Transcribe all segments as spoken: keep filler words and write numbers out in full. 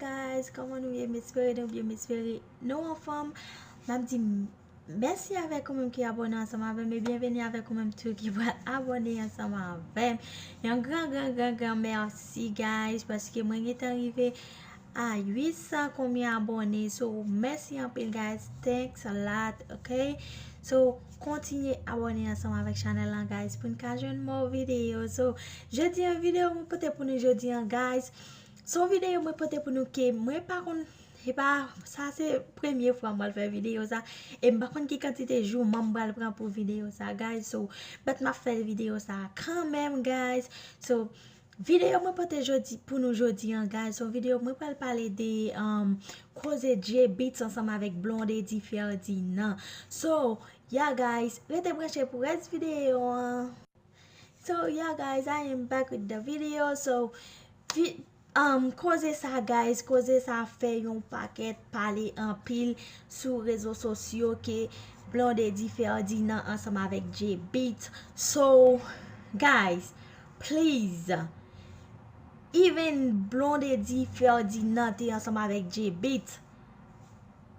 Guys, kòman nou ye? M espere nou byen, m espere nou anfòm. M ap di m- mèsi avèk ou menm ki abòne ansanm avè m, e byenveni avèk ou menm tou ki pral abòne ansanm avè m. Yon gran, gran, gran, gran mèsi, guys, paske mwen gentan rive a uit san konbyen abòne. So, mèsi anpil, guys. Thanks a lot, ok? So, kontinye abòne ansanm avèk chanèl lan, guys, pou n ka jwenn more videyo. So, jodi an videyo mwen pote pou nou jodi an, guys. Se yon videyo mwen pote pou nou ke mwen pa konn, e pa, sa se premye fwa mwen fè videyo sa. E m pa konn ki kantite jou mwen pral pran pou videyo sa, guys. So, but m ap fè videyo sa kanmenm, guys. So, videyo mwen pote jodi, pou nou jodi an, guys. So, videyo mwen pral pale de um, koze Jbeatz ansanm avèk Blondedy Ferdinand. So, yeah, guys, rete branche pou rès videyo an. So, yeah, guys, I am back with the video. So, vi- um, koze sa, guys, koze sa fè yon pakèt pale anpil sou rezo sosyo ke Blondedy Ferdinand ansanm avèk Jbeatz. So, guys, please, even Blondedy Ferdinand te ansanm avèk Jbeatz,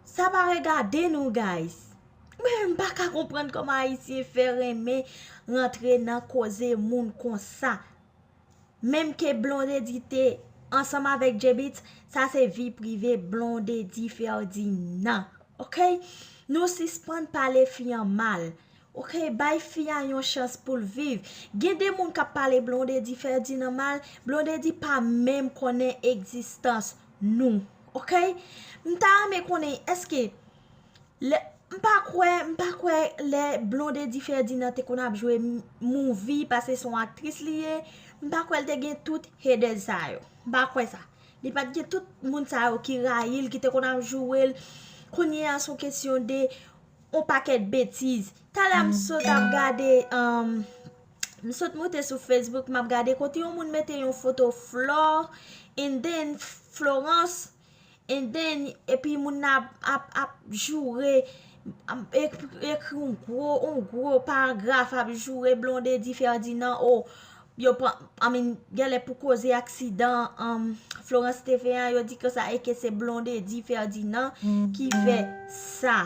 sa pa regade nou, guys. Mwen menm m pa ka konprann kòman Ayisyen fè renmen rantre nan koze moun konsa. Menm ke Blondedy te ansanm avèk Jbeatz, sa se vi prive Blondedy Ferdinand. Ok? Nou sispann pale fi an mal. Ok? Bay fi a yon chans pou l viv. Gen de moun k ap pale Blondedy Ferdinand mal, Blondedy pa menm konnen egzistans nou. Ok? M ta renmen konnen èske Lè, m pa kwè, m pa kwè lè Blondedy Ferdinand te konn ap jwe m- movie, paske se yon aktris li ye, m pa kwè l te gen tout haters sa yo. M pa kwè sa. Li pa t gen tout moun sa yo ki rayi l, ki te konn ap joure l. Kounye a, se yon kesyon de yon pakèt betiz. Talè m sot ap gade, um, m sot moute sou Facebook, m ap gade kote yon moun mete yon foto Flore, and then Florence, and then, epi moun nan ap, ap, ap joure, ap ek- ekri yon gwo, yon gwo paragraf ap joure Blondedy Ferdinand, o, yo pran, I mean, genlè pou koze aksidan um, Florence te fè an, yo di ke sa e ke se Blondedy Ferdinand ki fè sa.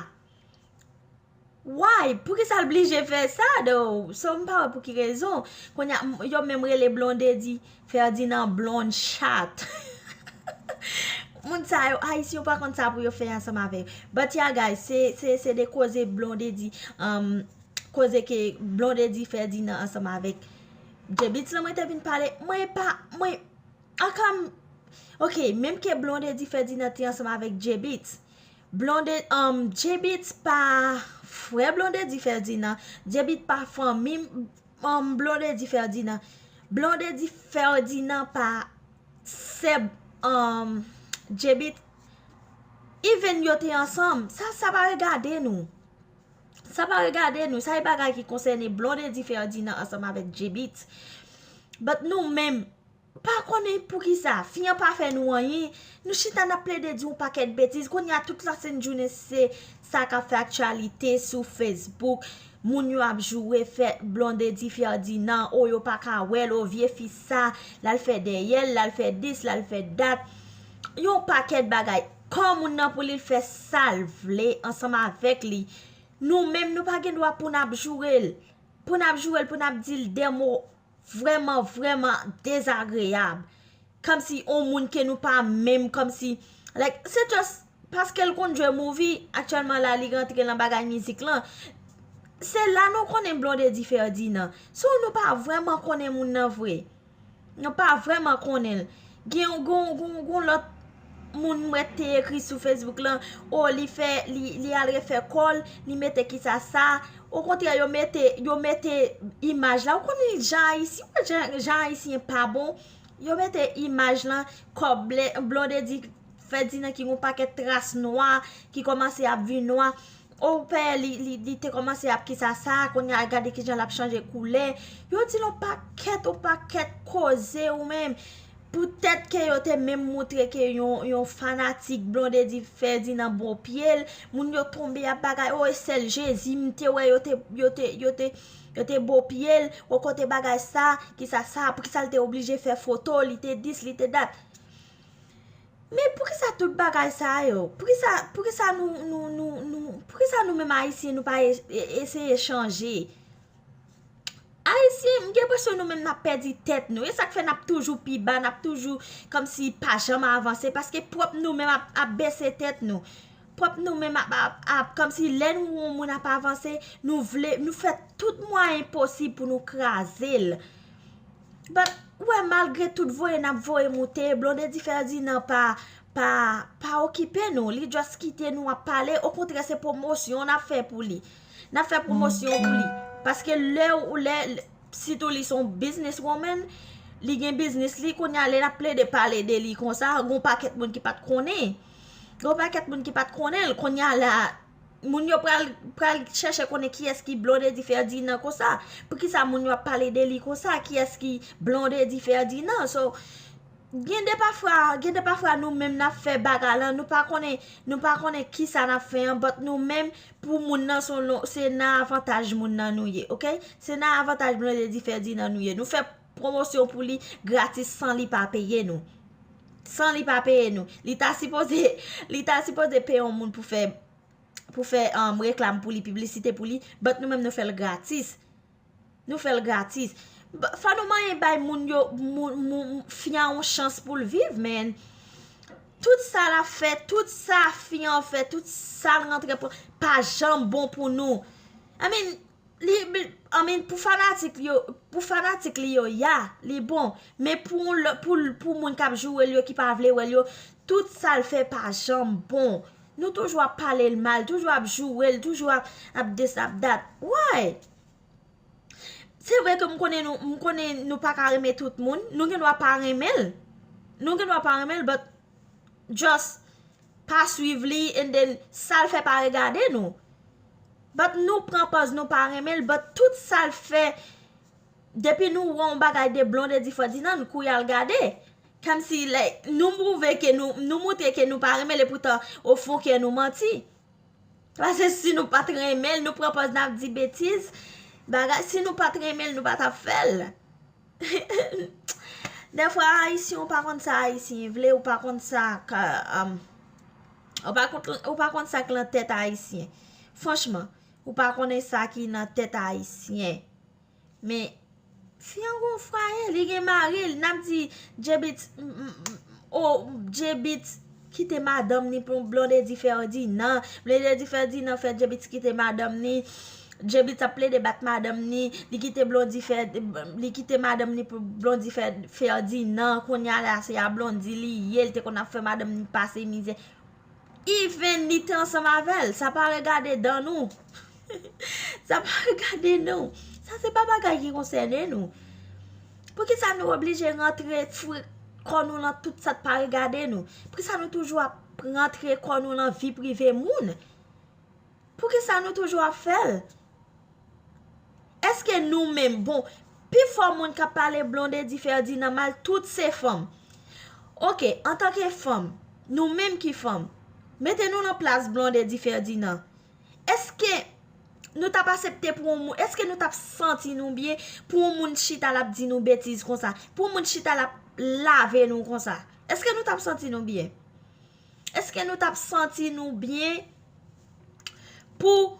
Why? Poukisa l blije fè sa, though? So, m pa wè pou ki rezon. Kounye a, m- yo menm rele Blondedy Ferdinand blonde chat. Moun sa yo, Ayisyen yo pa konn sa pou yo fè ansanm avè yo. But yeah, guys, se, se, se de koze Blondedy, um, koze ke Blondedy Ferdinand ansanm avèk Jbeatz lan mwen te vin pale. Mwen pa, mwen, akam, ok, menm ke Blondedy Ferdinand te ansanm avèk Jbeatz, Blonde, um, Jbeatz pa frè Blondedy Ferdinand. Jbeatz pa fanmi um, Blondedy Ferdinand. Blondedy Ferdinand pa sè um, Jbeatz. Even yo te ansanm. Sa, sa pa regade nou. Sa pa regade nou. Sa e bagay ki konsène Blondedy Ferdinand ansanm avèk Jbeatz. But nou menm, pa konnen poukisa fi an pa fè nou anyen. Nou chita n ap plede di yon pakèt betiz. Kounye a tout la sent jounen se sa k ap fè aktyalite sou Facebook. Moun yo ap joure fè Blondedy Ferdinand, o yo pa ka wè l, o vye fi sa, l al fè dèyè l, l al fè dis, l al fè dat. Yon pakèt bagay. Kò moun nan pou li fè sa l vle ansanm avèk li. Nou menm nou pa gen dwa pou n ap joure l. Pou n ap joure l, pou n ap di l de mo vrèman, vrèman dezagreyab. Kòmsi yon moun ke nou pa menm, kòmsi, like, se just paske l konn jwe movie, aktyèlman la, li rantre nan bagay mizik lan. Se la nou konnen Blondedy Ferdinand. So, nou pa vrèman konnen moun nan vre. Nou pa vrèman konnen l. Gen yon, gen yon, gen yon, gen yon lòt moun m wè te ekri sou Facebook lan, o, li fè, li, li al refè kò l, li mete kisa sa. Okontrè, yo mete, yo mete imaj la. Ou konnen jan Ayisyen, ou wè jan, jan Ayisyen pa bon. Yo mete imaj lan, kò Blondedy Ferdinand ki gen yon pakèt tras nwa, ki kòmanse ap vin nwa. O pè, li, li, li te kòmanse ap kisa sa, kounye a gade kijan l ap chanje koulè. Yo di l yon pakèt, yon pakèt koze ou menm. Poutèt ke yo te menm moutre ke yon, yon fanatik Blondedy Ferdinand bon pye l, moun yo tonbe ap bagay, o, e sèl Jezi m te wè yo te, yo te, yo te, yo te bon pye l, o kote bagay sa, kisa sa, poukisa l te oblije fè foto, li te dis, li te dat. Men poukisa tout bagay sa yo? Poukisa, poukisa nou, nou, nou, nou, poukisa nou menm Ayisyen nou pa e- e- eseye chanje? Ayisyen, m gen enpresyon nou menm n ap pèdi tèt nou. E sa k fè n ap toujou pi ba, n ap toujou kòmsi pa janm avanse, paske pwòp nou menm ap, ap bese tèt nou. Pwòp nou menm ap, ap, ap, kòmsi lè nou wè yon moun ap avanse, nou vle, nou fè tout mwayen posib pou nou kraze l. But, ou wè, malgre tout voye n ap voye moute, Blondedy Ferdinand pa, pa, pa okipe nou. Li just kite nou ap pale. Okontrè, se pwomosyon n ap fè pou li. N ap fè pwomosyon pou li. Paske lè ou, lè, sitou li se yon business woman, li gen biznis li, kounye a lè n ap plede pale de li konsa, gon pakèt moun ki pa t konnen. Gon pakèt moun ki pa t konnen l, kounye a la, moun yo pral, pral chèche konnen kiyès ki Blondedy Ferdinand konsa. Poukisa moun yo ap pale de li konsa? Kiyès ki Blondedy Ferdinand? So, gen de pafwa, gen de pafwa nou menm n ap fè bagay lan, nou pa konnen, nou pa konnen kisa n ap fè an, but nou menm, pou moun nan, se yon lon- se nan avantaj moun nan nou ye, oke? Se nan avantaj Blondedy Ferdinand nou ye. Nou fè pwomosyon pou li gratis san li pa peye nou. San li pa peye nou. Li ta sipoze, li ta sipoze peye yon moun pou fè, pou fè, um, reklam pou li, piblisite pou li, but nou menm nou fè l gratis. Nou fè l gratis. B- Fò nou manyen bay moun yo, moun, moun, fi an yon chans pou l viv, man. Tout sa l ap fè, tout sa fi an fè, tout sa l rantre pran, pa janm bon pou nou. I mean, li, li- I mean, pou fanatik li yo, pou fanatik li yo, ya, li bon. Men pou, l- pou, l- pou moun k ap joure l yo, ki pa vle wè l yo, tout sa l fè pa janm bon. Nou toujou ap pale l mal, toujou ap joure l, toujou ap, ap this, ap that. Why? Se vre ke m konnen nou, m konnen nou pa ka renmen tout moun. Nou gen dwa pa renmen l. Nou gen dwa pa renmen l, but just pa swiv li, and then sa l fè pa regade nou. But nou pran pòz nou pa renmen l, but tout sa l fè, depi nou wè yon bagay de Blondedy Ferdinand, kouri al gade. Kòmsi, like, nou pwouve ke nou, nou montre ke nou pa renmen l, epoutan, ofon kè nou manti. Paske si nou pa t renmen l, nou pran pòz n ap di betiz, bagay, si nou pa t renmen l, nou pa t ap fè l. Dèfwa, Ayisyen, ou pa konn sa Ayisyen vle, ou pa konn sa ka, um, ou pa konn, ou pa konn sa k nan tèt Ayisyen. Franchman, ou pa konnen sa ki nan tèt Ayisyen. Men, fi an gon fwaye, li gen mari l, n ap di Djebit, m- m- m- o, Djebit kite madanm ni pou Blondedy Ferdinand. Blondedy Ferdinand fè Djebit kite madanm ni. Djebit ap plede bat madanm ni. Li kite Blondy fè, li kite madanm ni pou Blondy fè Ferdinand. Kounye a la, se a Blondy li ye, li te konn ap fè madanm ni pase mizè. Even li te ansanm avè l, sa pa regade dan nou. Sa pa regade nou. Sa se pa bagay ki konsène nou. Poukisa nou oblije rantre foure kò nou nan tout sa k pa regade nou? Poukisa nou toujou ap rantre kò nou nan vi prive moun? Poukisa nou toujou ap fè l? Èske nou menm, bon, pifò moun k ap pale Blondedy Ferdinand mal, tout se fanm. Oke, antanke fanm, nou menm ki fanm, mete nou nan plas Blondedy Ferdinand. Èske nou t ap aksepte pou yon moun, èske nou t ap santi nou byen pou yon moun chita l ap di nou betiz konsa? Pou yon moun chita l ap lave nou konsa? Èske nou t ap santi nou byen? Èske nou t ap santi nou byen pou,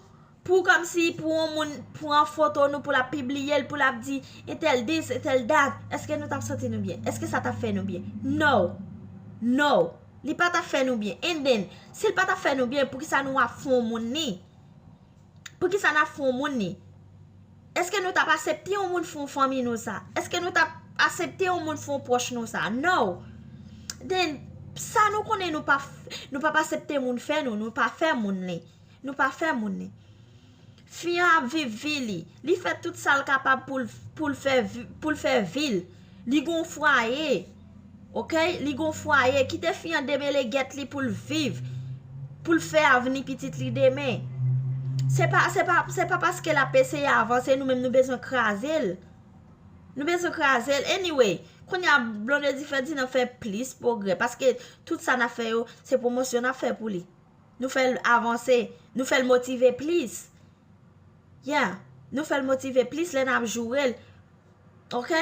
pou kòmsi pou yon moun pran foto nou, pou l ap pibliye l, pou l ap di entèl this, entèl that? Èske nou t ap santi nou byen? Èske sa t ap fè nou byen? No. No. Li pa t ap fè nou byen. And then, si l pa t ap fè nou byen, poukisa nou ap fè yon moun ni? Poukisa n ap fè yon moun ni? Èske nou t ap aksepte yon moun fè yon fanmi nou sa? Èske nou t ap aksepte yon moun fè yon pwòch nou sa? No. Then, sa nou konnen nou pa, f- nou p ap aksepte moun fè nou, nou pa fè moun li. Nou pa fè moun li. Fi an ap viv vi li. Li fè tout sa l kapab pou l, pou l fè vi, pou l fè vi l. Li gon fwaye. Oke? Li gon fwaye. Kite fi an demele gèt li pou l viv. Pou l fè avni pitit li demen. Se pa, se pa, se pa paske l ap eseye avanse, nou menm nou bezwen kraze l. Nou bezwen kraze l. Anyway, kounye a Blondedy Ferdinand fè plis pwogrè. Paske tout sa n ap fè yo, se pwomosyon n ap fè pou li. Nou fè l avanse. Nou fè l motive plis. Yeah. Nou fè l motive plis lè n ap joure l. Oke?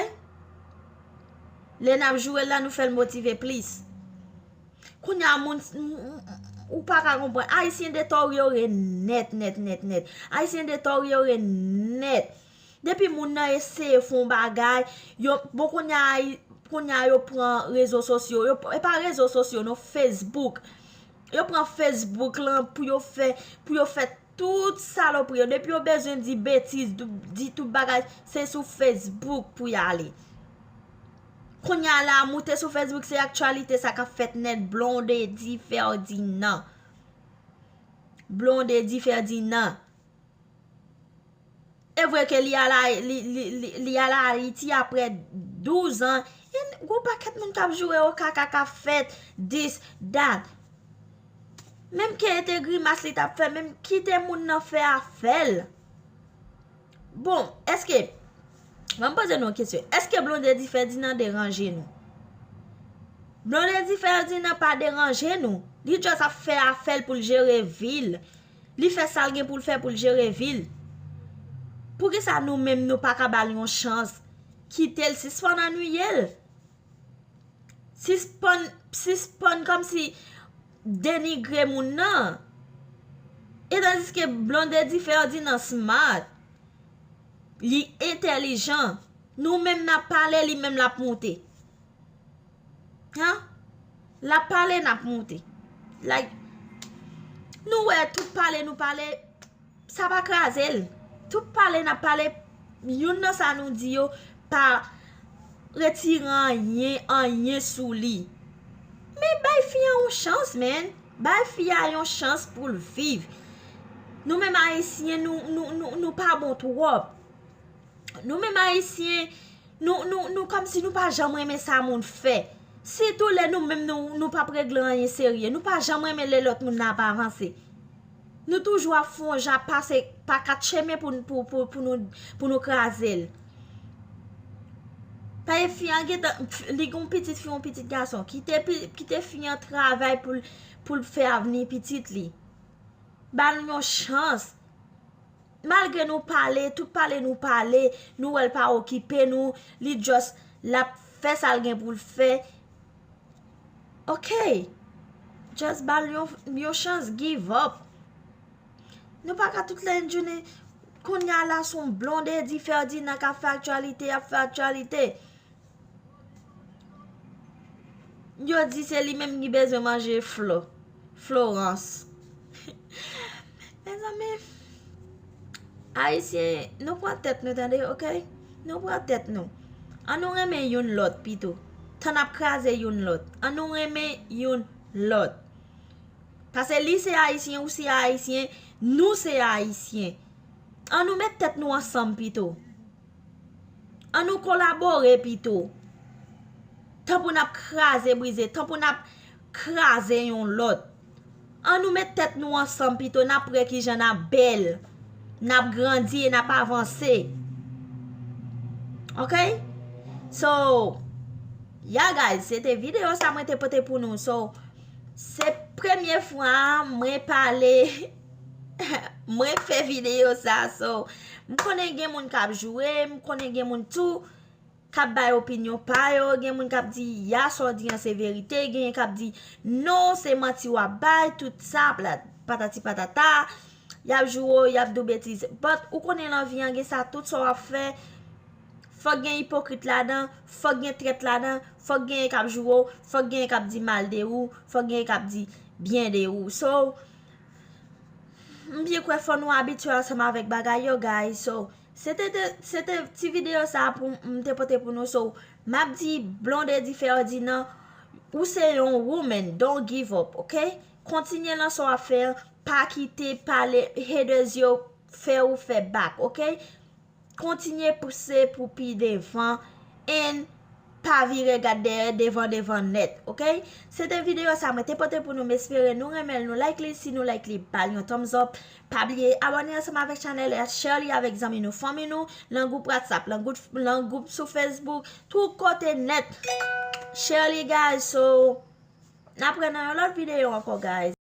Lè n ap joure l la, nou fè l motive plis. Kounye a moun, m- m- m- ou pa ka konprann. Ayisyen deteryore nèt, nèt, nèt, nèt. Ayisyen deteryore nèt. Depi moun nan eseye fè yon bagay, yo, bon, kounye a, kounye a yo pran rezo sosyo, yo, e pa rezo sosyo, non, Facebook. Yo pran Facebook lan pou yo fè, pou yo fè tout salopri yo. Depi yo bezwen di betiz, di tout bagay, se sou Facebook pou y ale. Kounye a la, moute sou Facebook, se aktyalite sa k ap fèt nèt, Blondedy Ferdinand. Blondedy Ferdinand. E vre ke li al, li, li, li, li al Ayiti apre douz an. E gon pakèt moun k ap joure o kaka k ap fèt, this, that. Menm ke e te grimas li t ap fè, menm kite moun nan fè afè l. Bon, èske, ban m poze nou yon kesyon. Èske Blondedy Ferdinand deranje nou? Blondedy Ferdinand pa deranje nou. Li just ap fè afè l pou l jere vi l. Li fè sa l gen pou l fè pou l jere vi l. Poukisa nou menm nou pa ka ba l yon chans? Kite l sispann annuiye l. Sispann, sispann kòmsi denigre moun nan. E tandiske Blondedy Ferdinand smart, li entèlijan. Nou menm n ap pale, li menm l ap moute. An? L ap pale, n ap moute. Like, nou wè tout pale nou pale, sa pa kraze l. Tout pale n ap pale, youn nan sa nou di yo pa retire anyen, anyen sou li. Men bay fi a yon chans, man. Bay fi a yon chans pou l viv. Nou menm Ayisyen, nou, nou, nou, nou pa bon twòp. Nou menm Ayisyen, nou, nou, nou kòmsi nou pa janm renmen sa moun fè. Sitou lè nou menm nou, nou p ap regle anyen serye. Nou pa janm renmen lè lòt moun nan ap avanse. Nou toujou ap fè yon jan ap pase pa kat chemen pou, pou, pou, pou nou, pou nou kraze l. Paske fi an gentan, li gen yon pitit fi, yon pitit gason. Kite, pi- kite fi an travay pou l, pou l fè avni pitit li. Ba l yon chans. Malgre nou pale, tout pale nou pale, nou wè l pa okipe nou, li just l ap fè sa l gen pou l fè. Ok. Just ba l yon, yon chans, give up. Nou pa ka tout lè jounen, kounye a la se yon Blondedy Ferdinand k ap fè aktyalite, ap fè aktyalite. Yo di se li menm ki bezwen manje Flo. Florence. Mezanmi, Ayisyen, nou pran tèt nou, tande, ok? Nou pran tèt nou. An nou renmen youn lòt pito. Tan n ap kraze youn lòt. An nou renmen youn lòt. Paske li se Ayisyen, ou se Ayisyen, nou se Ayisyen. An nou met tèt nou ansanm pito. An nou kolabore pito. Tan pou n ap kraze brize, tan pou n ap kraze youn lòt. An nou met tèt nou ansanm pito, n ap wè kijan n ap bèl, n ap grandi e n ap avanse. Ok? So, yeah guys, se te videyo sa mwen te pote pou nou. So, se premye fwa mwen pale, mwen fè videyo sa. So, m konnen gen moun k ap joure, m konnen gen moun tou k ap bay opinyon pa yo, gen moun k ap di, ya, sa w di an se verite, genyen k ap di, non, se manti w ap bay, tout sa, pla- patati patata. Y ap joure w, y ap di w betiz. But ou konnen lan vi an gen sa, tout sa w ap fè, fòk gen ipokrit ladan, fòk gen trèt ladan, fòk genyen k ap joure w, fòk genyen k ap di mal de ou, fòk genyen k ap di byen de ou. So, m byen kwè fò nou abitye ansanm avèk bagay yo, guys. So, se te, te- se te ti videyo sa pou m te pote pou nou. So, m ap di Blondedy Ferdinand, ou se yon woman, don't give up, ok? Kontinye nan sa w ap fè an, pa kite pale haters yo fè ou fè back, ok? Kontinye pouse pou pi devan, and pa vire gad dèyè, devan, devan nèt, ok? Se te videyo sa mwen te pote pou nou, m espere nou renmen l, nou like li, si nou like li, ba l yon thumbs up, pa bliye abòne ansanm avèk chanèl la, share li avèk zanmi nou, fanmi nou, nan gwoup WhatsApp, nan gwoup, nan gwoup sou Facebook, tout kote nèt. Share li, guys, so, n ap wè nan yon lòt videyo ankò, guys.